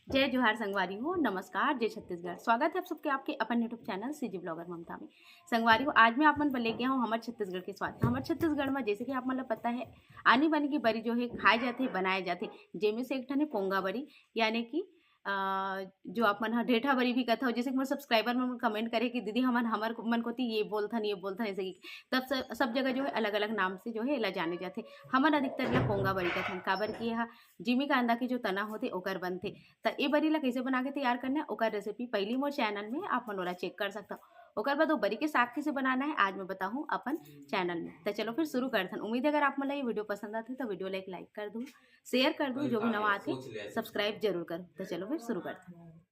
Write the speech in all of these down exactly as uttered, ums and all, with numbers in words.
जय जोहार संगवारी हो, नमस्कार, जय छत्तीसगढ़। स्वागत है आप सबके आपके अपन YouTube चैनल सीजी ब्लॉगर ममता में। संगवारी हो, आज मैं आप मन बर लेके आऊँ हमर छत्तीसगढ़ के स्वाद। हमर छत्तीसगढ़ में जैसे कि आप मन ला पता है, आनी बानी की बरी जो है खाए जाथे, बनाए जाथे, जेमे से एक ठन है पोंगा बरी, यानी कि अ, जो आप मन ह ढेठा बरी भी कथव। जैसे कि मोर सब्सक्राइबर मन कमेंट करे कि दीदी हमन हमर को- मन कोती ये बोलथन, ये बोलथन, ऐसे कि तब सब, सब जगह जो है अलग-अलग नाम से जो है एला जाने जाथे। हमन अधिकतर एला पोंगा बरी कथन, काबर कि एहा जिमी कांदा के जो तना होथे ओकर बनथे। त ए बरी ला कइसे बना के तैयार करना है ओकर रेसिपी पहिली मोर चैनल में आप मन ओला चेक कर सकथव। ओकर बाद वो बरी के साग कइसे बनाना है आज मैं बताहूँ अपन चैनल में। त चलो फिर शुरू करथन। उम्मीद है अगर आप मन ला ये वीडियो पसंद आथे त वीडियो ला एक लाइक कर दू, शेयर कर दू, जो भी नवा आथे सब्सक्राइब जरूर करो। त चलो फिर शुरू करथन।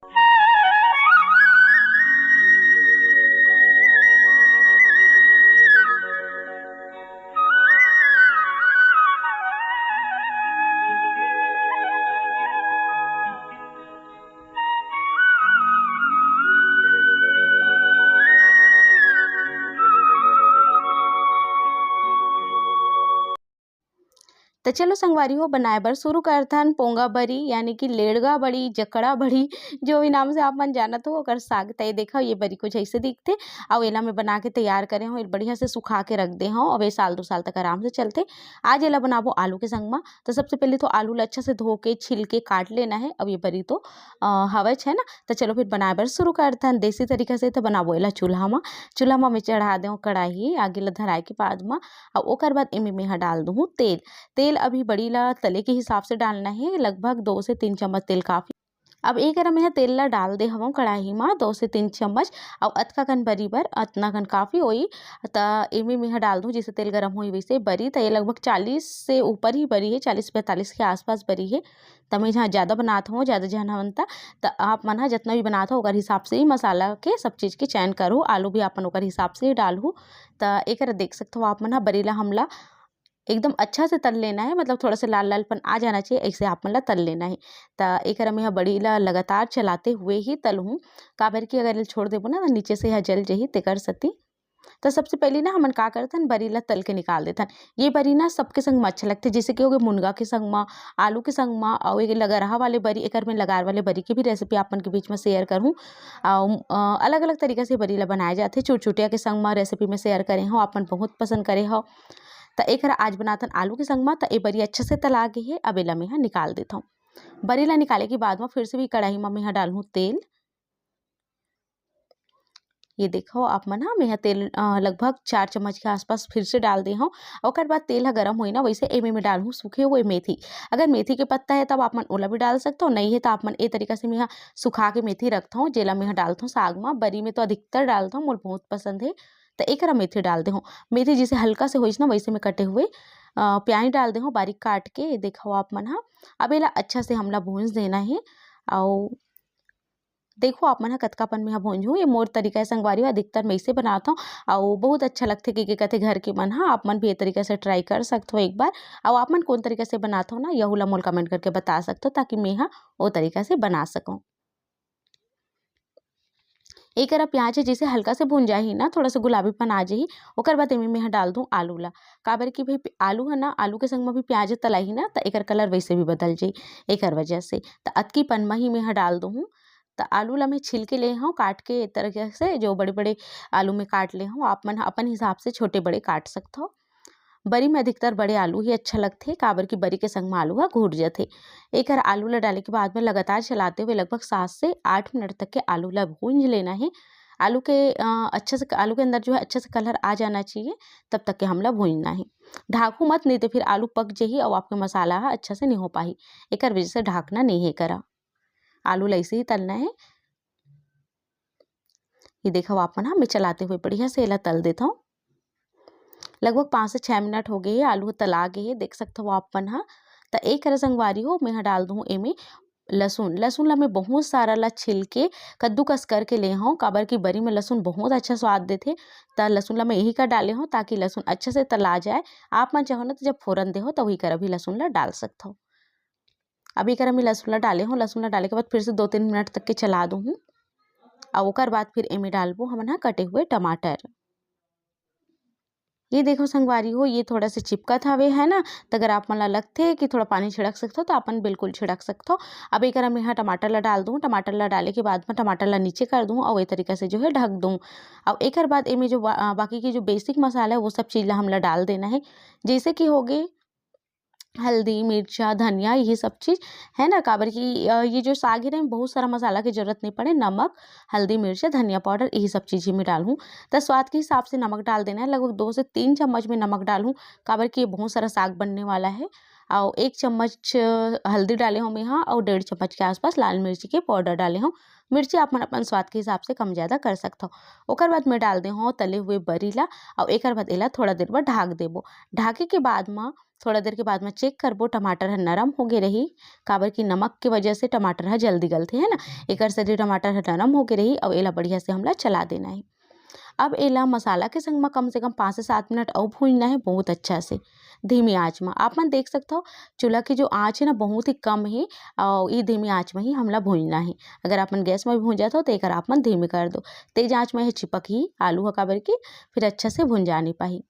त चलो संगवारी हो, बनाए बर शुरू करथन पोंगा बरी, यानी कि लेड़गा बड़ी, जकड़ा बड़ी, जो भी नाम से आप मन जानत हो, ओकर साग। त ये देखो, ये बरी कुछ ऐसे दिखथे। अउ एला मैं बना के तैयार करे हूँ, बढ़िया से सुखा के रख दे हूँ। अब ये साल दो साल तक आराम से चलथे। आज एला बनाबो आलू के संग मा। तो सबसे पहले तो आलू ला अच्छा से धो के, छिल के काट लेना है। अब ये बरी तो अ, हवच है ना। तो चलो फिर बनाए बर शुरू करथन। देसी तरीका से तो बनाबो एला चूल्हा मा। चूल्हा मा मैं चढ़ा देव कढ़ाई, आगी ला धराए के बाद मा, अउ ओकर बाद एमे मैं हा डाल दूँ तेल। तेल अभी बरी ला तले के हिसाब से डालना है, लगभग दो से तीन चम्मच तेल काफी। अब एक करा मैं हा तेल ला डाल दे हवं कढ़ाई मा, दो से तीन चम्मच। अउ अतका कन बरी बर अतना कन काफी होई। त एमे मैं हा डाल दूँ, जैसे तेल गरम होई वैसे बरी। त ये लगभग चालीस से ऊपर ही बरी है, चालीस पैंतालीस के आसपास बरी है। त मैं जहाँ ज़्यादा बनात हवं, ज़्यादा झन हवन त, त आप मन हा जितना भी बनात हो ओकर हिसाब से ही मसाला के सब चीज़ के चयन करो। आलू भी आप मन ओकर हिसाब से ही डालहू। त एकर देख सकत हो आप मन हा बरी ला हमला एकदम अच्छा से तल लेना है, मतलब थोड़ा सा लाल लालपन आ जाना चाहिए, ऐसे आप मन ला तल लेना है। त एकर मैं हा बरी ला लगातार चलाते हुए ही तलहूँ, काबर कि अगर छोड़ देबो ना त नीचे से यह जल जही, तेकर सेती। त सबसे पहली ना हमन का करथन, बरी ला तल के निकाल देथन। ये बरी ना सबके संग म अच्छा लगथे, जैसे कि होगे मुनगा के संग म, आलू के संग म, अउ ये लगरहा वाले बरी, एकर में लगार वाले बरी के भी रेसिपी आप मन के बीच में शेयर करहूँ। अउ, अ, अलग-अलग तरीका से बरी ला बनाए जाथे, चुटचुटिया के संग म रेसिपी में शेयर करे हव, आप मन बहुत पसंद करे हव। त एकर आज बनाथन आलू के संग म। त ए बरी अच्छा से तला गे हे, अब एला मेहा निकाल देथव। बरी ला निकाले के बाद म फिर से भी कढ़ाई म मेहा डालहूँ तेल। ये देखो आप मन हा, मैं हा तेल, अ, लगभग चार चम्मच के आसपास फिर से डाल दे हव। ओकर बाद तेल ह गरम होई ना, वैसे एमे में डालहूँ सूखे हुए मेथी। अगर मेथी के पत्ता है तब आप मन ओला भी डाल सकते हो, नहीं है तो आप मन ए तरीका से मैं हा सुखा के मेथी रखत हव, जेला मैं हा डालत हव साग मा। बरी में तो अधिकतर डालत हव, मोर बहुत पसंद है, त एकरा मेथी डाल दे हव। मेथी जैसे हल्का से होइस ना, वैसे में कटे हुए, अ, प्याज डाल दे हव बारीक काट के। देखो आप मन हा, अब एला अच्छा से हमला भूंज देना है। अउ देखो आप मन ह कतका पन में ह भूंजहू, ये मोर तरीका है संगवारी हो, अधिकतर मैं इसे बनात हव। अउ बहुत अच्छा लगथे कि, कि कथे घर के मन ह, आप मन भी ये तरीका से ट्राई कर सकत हो एक बार। अउ आप मन कौन तरीका से बनात हो ना, यहू ला मोल कमेंट करके बता सकत हो, ताकि मैं ह वो तरीका से बना सकूँ। एकरा प्याज ह जैसे हल्का से भून जाही ना, थोड़ा सा गुलाबीपन आ जाही, ओकर बाद एमे मैं ह डाल दूँ आलू ला। काबर कि भाई आलू ह ना, आलू के संग म भी प्याज तलाही ना, त एकर कलर वैसे भी बदल जाही, एकर वजह से। त अतकी पन म ही मैं ह डाल दूँ। त आलू ला मैं छील के ले हव काट के, ए तरीका से जो बड़े-बड़े आलू मैं काट ले हव। आप मन ह अपन हिसाब से छोटे-बड़े काट सकथव। बरी में अधिकतर बड़े आलू ही अच्छा लगथे, काबर कि बरी के संग म आलू ह घुट जथे। एकर आलू ला डाले के बाद में लगातार चलाते हुए लगभग सात से आठ मिनट तक के आलू ला भूंज लेना हे। आलू के, अ, अच्छा से, आलू के अंदर जो है अच्छा से कलर आ जाना चाहिए, तब तक के हमला भूंजना हे। ढाकू मत, नहीं तो फिर आलू पक जही अउ आपके मसाला ह अच्छा से नहीं हो पाही। एकर वजह से ढाकना नहीं हे करा। आलू ला ऐसे ही तलना हे। ये देखो आप मन ह, मैं चलाते हुए बढ़िया से एला तल देथव। लगभग पाँच से छः मिनट हो गए हे, आलू ह तला गए हे, देख सकथव आप मन ह। त एक करा संगवारी हो, मैं ह डाल दूँ एमे लसुन। लसुन ला मैं बहुत सारा ला छिल के कद्दूकस करके ले हव, काबर कि बरी में लसुन बहुत अच्छा स्वाद देथे। त लसुन ला मैं यही कर डाले हव, ताकि लसुन अच्छा से तला जाए। आप मन चाहो ना, तो जब फोरन देहो, त वही करा भी लसुन ला डाल सकथव। अभी करा मैं लसुन ला डाले हव, लसुन ला डाले के बाद फिर से दो तीन मिनट तक के चला दूँ। अउ ओकर बाद फिर एमे डालबो हमन ह कटे हुए टमाटर। ये देखो संगवारी हो, ये थोड़ा से चिपकत हवे, है ना। त अगर आप मन ला लगथे कि थोड़ा पानी छिड़क सकथो, त आप मन बिल्कुल छिड़क सकथो। अब एकरा में ह टमाटर ला डाल दूँ। टमाटर ला डाले के बाद में टमाटर ला नीचे कर दूँ और ये तरीका से जो है ढक दूँ। और एकर बाद एमे जो बा-, बाकी के जो basic मसाला है, वो सब चीज़ ला हमला डाल देना है। जैसे कि हो गए हल्दी, मिर्चा, धनिया, यही सब चीज़, है ना। काबर कि, अ, ये जो साग है ना, बहुत सारा मसाला की जरूरत नहीं पड़े। नमक, हल्दी, मिर्चा, धनिया powder, यही सब चीज़ ही मैं डालूँ। त स्वाद के हिसाब से नमक डाल देना है, लगभग दो से तीन चम्मच में नमक डालूँ, काबर कि ये बहुत सारा साग बनने वाला है। और एक चम्मच हल्दी डाले हूँ मैं यहाँ, और डेढ़ चम्मच के आसपास लाल मिर्ची के powder डाले हूँ। मिर्ची आप मन अपन स्वाद के हिसाब से कम ज़्यादा कर सकथो। ओकर बाद मैं डाल दे हूँ तले हुए बरी ला, और एकर बाद एला थोड़ा देर बर ढाक देबो। ढाके के बाद म थोड़ा देर के बाद में check करबो, टमाटर ह नरम हो गे रही, काबर कि नमक के वजह से टमाटर ह जल्दी गलथे, है ना। एकर सेती टमाटर ह नरम हो गे रही, अउ एला बढ़िया से हमला चला देना है। अब एला मसाला के संग में कम से कम पाँच से सात मिनट अउ भूंजना है बहुत अच्छा से, धीमी आंच में। आप मन देख सकथो, चूल्हा की जो आंच है ना, बहुत ही कम है, अउ ये धीमी आंच में ही हमला भूंजना है। अगर आप मन गैस में भी भूंजत हो, तो एकर आप मन धीमी कर दो। तेज आंच में यह चिपक ही आलू ह, काबर कि फिर अच्छा से भूंजा नहीं पाही।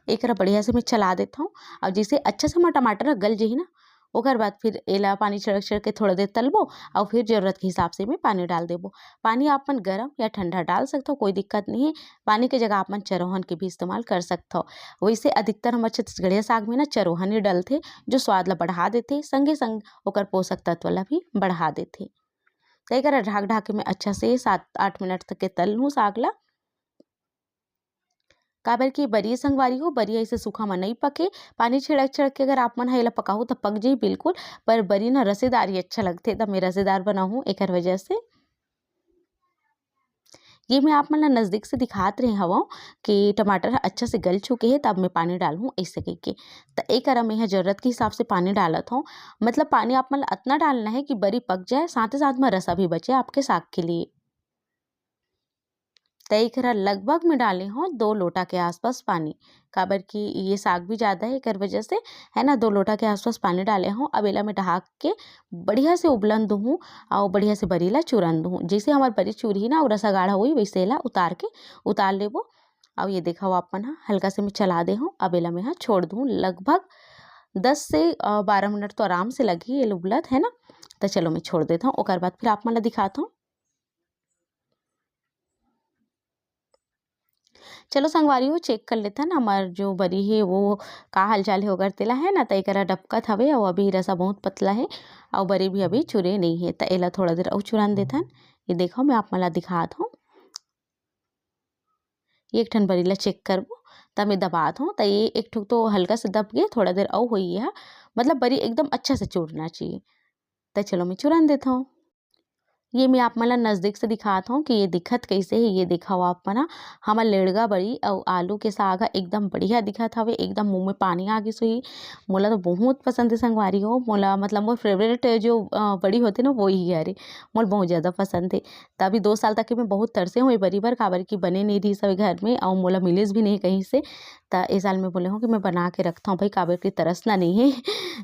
एकरा बढ़िया से मैं चला देथव। अउ जैसे अच्छा से हमर टमाटर ह गल जही ना, ओकर बाद फिर एला पानी छिड़क छिड़क के थोड़ा देर तलबो, अउ फिर जरूरत के हिसाब से मैं पानी डाल देबो। पानी आप मन गरम या ठंडा डाल सकथव, कोई दिक्कत नहीं है। पानी के जगह आप मन चरोहन के भी इस्तेमाल कर सकथव। वैसे अधिकतर हमर छत्तीसगढ़िया साग में ना चरोहन ही डलथे, जो स्वाद ला बढ़ा देथे, संगे संग ओकर पोषक तत्व ला भी बढ़ा देथे। त एकरा ढाक ढाक के मैं अच्छा से सात आठ मिनट तक के तल लूँ साग ला। काबर कि बरी संगवारी हो, बरी ऐसे सूखा म नइ पके। पानी छिड़क छिड़क के अगर आप मन ह एला पकाहू त पक जही बिल्कुल, पर बरी न रसेदार ही अच्छा लगथे, त मैं रसेदार बनाहूँ एकर वजह से। ये मैं आप मन ला नजदीक से दिखात रहे हवं कि टमाटर ह अच्छा से गल चुके हे, त अब मैं पानी डालहूँ ऐसे कहिके। त एकरा मैं ह जरूरत के हिसाब से पानी डालत हौं। मतलब पानी आप मन ला अतना डालना है कि बरी पक जाए, साथे साथ म रसा भी बचे आपके साग के लिए। त एकरा लगभग मैं डाले हौं दो लोटा के आसपास पानी, काबर कि ये साग भी ज़्यादा है, एकर वजह से, है ना, दो लोटा के आसपास पानी डाले हौं। अब एला मैं ढाक के बढ़िया से उबलन दूहूँ, अउ बढ़िया से बरी ला चुरन दूहूँ। जैसे हमर बरी चुरही ना, अउ रसा गाढ़ा होही, वैसे एला उतार के, उतार लेबो। अउ ये देखव, आप मन ह, हल्का से मैं चला दे हौं। अब एला मैं ह छोड़ दूहूँ, लगभग दस से, अ, बारह मिनट तो आराम से लगही एला उबलत, है ना। त चलो, मैं छोड़ देत हौं, ओकर बाद फिर आप मन ला दिखात हौं। चलो संगवारी हो, check कर लेथन हमर जो बरी हे वो का हालचाल हे ओकर तेला, है ना। त एकरा डबकत हवे अउ अभी रसा बहुत पतला हे अउ बरी भी अभी चुरे नइ हे। त एला थोड़ा देर अउ चुरन देथन। ये देखो, मैं आप मन ला दिखात हौं। ये एक ठन बरी ला check करबो, त मैं दबात हौं। त ये एक ठो तो हल्का से दब गे, थोड़ा देर अउ होई ये हा। मतलब बरी एकदम अच्छा से चुरना चाहिए। त चलो मैं चुरन देत हौं। ये मैं आप मन ला नजदीक से दिखात हौं कि ये दिखत कइसे हे। ये देखव आप मन ह, हमर लेड़गा बरी अउ आलू के साग ह एकदम बढ़िया दिखत हवे, एकदम मुंह में पानी आ गिस होही। मोला तो बहुत पसंद हे संगवारी हो, मोला मतलब मोर favourite जो, अ, बरी होथे ना, वो ही हरे, मोला बहुत ज़्यादा पसंद हे। त अभी दो साल तक के मैं बहुत तरसे हौं ये बरी बर, काबर कि बने नइ रहिस हवे घर में अउ मोला मिलिस भी नहीं कहीं से। त ए साल मैं बोले हौं कि मैं बना के रखथौं भाई, काबर कि तरसना नइ हे,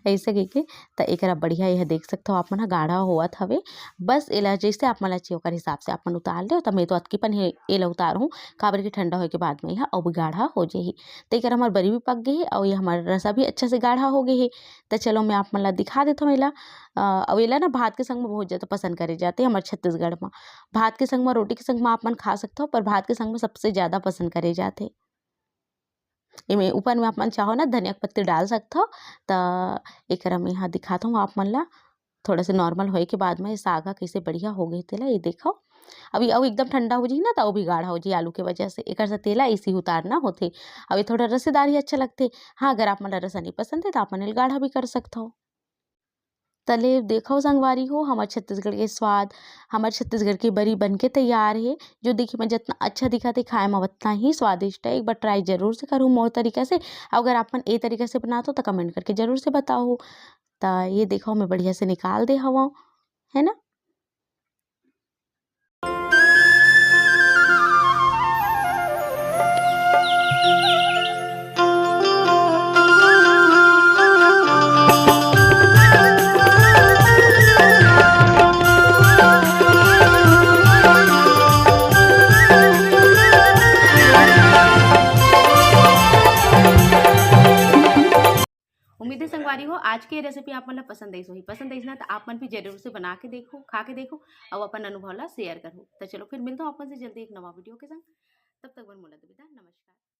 अइसे कहिके। त एकरा बढ़िया एह देख सकथव आप मन ह, गाढ़ा होवत हवे। बस एला जइसे आप मन ल चाहिए ओकर हिसाब से आप मन उतार लेव। त मैं तो अतकी पन हे एला उतारहूँ, काबर कि ठंडा होए के बाद में एह अउ भी गाढ़ा हो जही। त एकर हमर बरी भी पक गे हे अउ ये हमर रसा भी अच्छा से गाढ़ा हो गे हे। त चलो मैं आप मन ल दिखा देथौं एला। अ, अउ एला ना भात के संग में बहुत ज़्यादा पसंद करे जाथे हमर छत्तीसगढ़ म। भात के संग म, रोटी के संग म आप मन खा सकथव, पर भात के संग में सबसे ज़्यादा पसंद करे जाथे। एमे ऊपर में आप मन चाहो ना धनिया के पत्ती डाल सकथव। त एकरा में यहाँ दिखात हूँ आप मन ला, थोड़ा से normal होए के बाद में ये साग ह कइसे बढ़िया हो गे तेला, ये देखव। अभी अउ एकदम ठंडा हो जही ना, त अउ भी गाढ़ा हो जही आलू के वजह से। एकर से तेला ऐसे ही उतारना होथे। अउ ये थोड़ा रसेदार ही अच्छा लगथे। हाँ, अगर आप मन ला रसा नहीं पसंद हे, त आप मन ल गाढ़ा भी कर सकथव। तले देखव संगवारी हो, हमर छत्तीसगढ़ के स्वाद, हमर छत्तीसगढ़ के बरी बनके तैयार हे, जो देखे में जतना अच्छा दिखत हे, खाए में ओतना ही स्वादिष्ट हे। एक बार try जरूर से करहू मोर तरीका से। अउ अगर आप मन ए तरीका से बनात हो, त comment करके जरूर से बताहू। त ये देखव, मैं बढ़िया से निकाल दे हवव, है ना। रेसिपी आप मन ला पसंद आइस होही, पसंद आइस ना, त आप मन भी जरूर से बना के देखो, खा के देखो, अउ अपन अनुभव ला शेयर करहू। त चलो, फिर मिलता हूँ आप मन से जल्दी एक नवा वीडियो के संग। तब तक बर मोला दो विदा, नमस्कार।